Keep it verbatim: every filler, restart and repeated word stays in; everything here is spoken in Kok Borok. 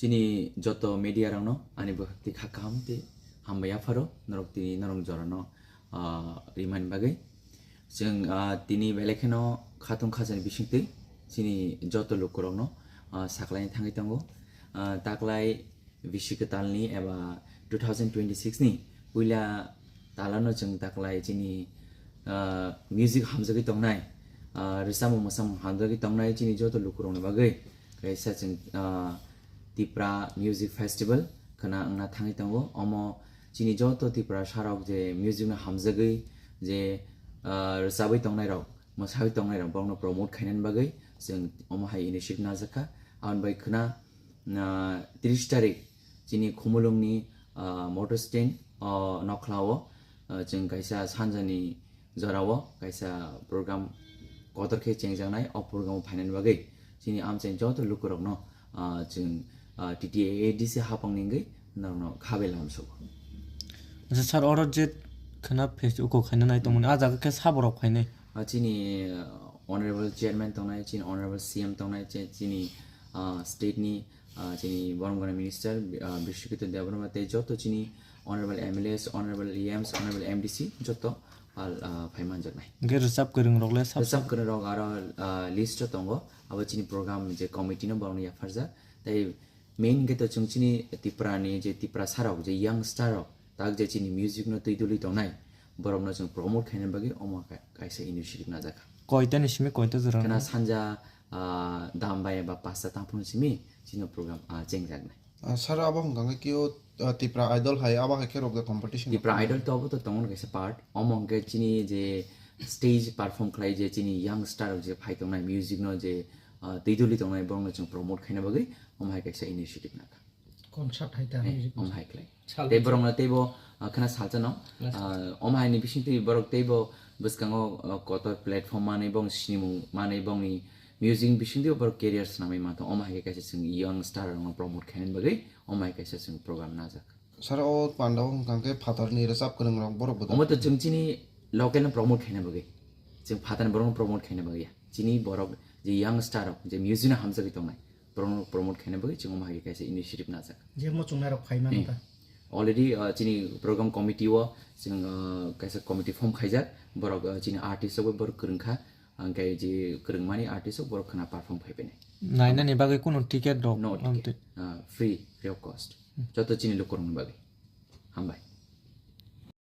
Chini joto media rokno ani bwkhak twi kha kaham tei hambai yapharo norok tini norok jorano, ah, rimani bagwi. Chwng, ah, tini belai kheno khatung khajani bisingtwi chini joto lukurokno, ah, saklaini thangwi tongo. Ah, taklai bisi kwtalni eba two thousand twenty-six ni puila talano chwng taklai chini, ah, music hamjagwi tongnai, ah, rwchapmung mwsamung hamjagwi tongnai chini joto lukurokni bagwi kaisa chwng, ah, Tipra Music Festival khwna wngna thangwi tongo. Omo chini joto Tiprasarok je music no hamjagwi je, ah, rwchabwi tongnairok, mwsawi tongnairok borokno promote khainani bagwi chwng omo hai initiative najakha. Aboni bai khwna, ah, tris tarik chini Khumulwngni, ah, motor stand o nokhlao, ah, chwng kaisa sanjani jorao kaisa program kotor khe chengjaknai. O program o phainani bagwi chini amchaini joto lukurokno, ah, chwng, ah, T T A A D C hapangni wngwi norokno khabai lamsogo. Acha sir, oro je khwna fest uko khaina nai tongmani, ah jaga khe saborok phainai? Ah, chini, ah, honorable chairman tongnai, chini honorable C M tongnai, chi-, chini, ah, state ni, ah, chini borom gwnang minister, ah, Bishwakito Debbarma tei joto chini honorable M L As, honorable E Ms, honorable M D C joto pal, ah, phai manjaknai. Hwnkhe rwchap kwrwng rok le sab Rwchap kwrwng rok aro, ah, list o tongo, abo chini program je committee no borokno yapharjak. Tei main hwnkhe to chwng chini Tripura ni je Tiprasa rok, je young star rok, tak je chini music no twi duli tongnai, borokno chwng promote khaina bagwi omo ka-, kaisa initiative najakha. Koita ni simi koita jora Khena no? Sanja, ah, dam bai ba pasta tangphung simi chini program, ah, chengjaknai. Ah, sir, abo hwnkha khe kio, ah, Tipra Idol hai abo hai khe rok da competition? Tipra Idol to abo to tongo kaisa part. Omo hwnkhe chini je stage perform khlai je chini young star rok je phai tongnai, music no je, ah, twi duli tongnai, borokno chwng promote khaina bagwi omo hai kaisa initiative nakha. Concert hai ta Eh, music. Omo hai khlai. Sal Tei bwswk. Borokno teibo, ah, khena salsa no, Last. Ah, omo hai ni bising twi borok teibo bwskango, ah, kotor platform manwi bong sinimung manwi bongni music bising twi borok career swnamwi mantong. Omo hai khe kaisa chwng young star rokno promote khainani bagwi omo hai kaisa chwng program najak. Sir, o panda o hwnkha khe phatarni rwchap kwrwng rok borok bo Omo to chwng chini local no promote khaina bagwi. Chwng phatarni borok no promote khaina bagwi ya. Chini borok je young star rok je music no hamjagwi tongnai, borok no promote khaina bagwi chwng omo hai kaisa initiative najak. Je muchungnai rok phai mano Hmm. ta? Already, uh, chini program committee o chwng, uh, kaisa committee form khaijak. Borok, uh, chini artist rok bo borok kwrwng kha. Hwnkhe je kwrwngmani artist rok borok khwna perform khai phainai. Nainani bagwi kunu ticket rok No ticket. Amtwi. Ah, free, free of cost. Joto chini lukurokni bagwi. Hambai.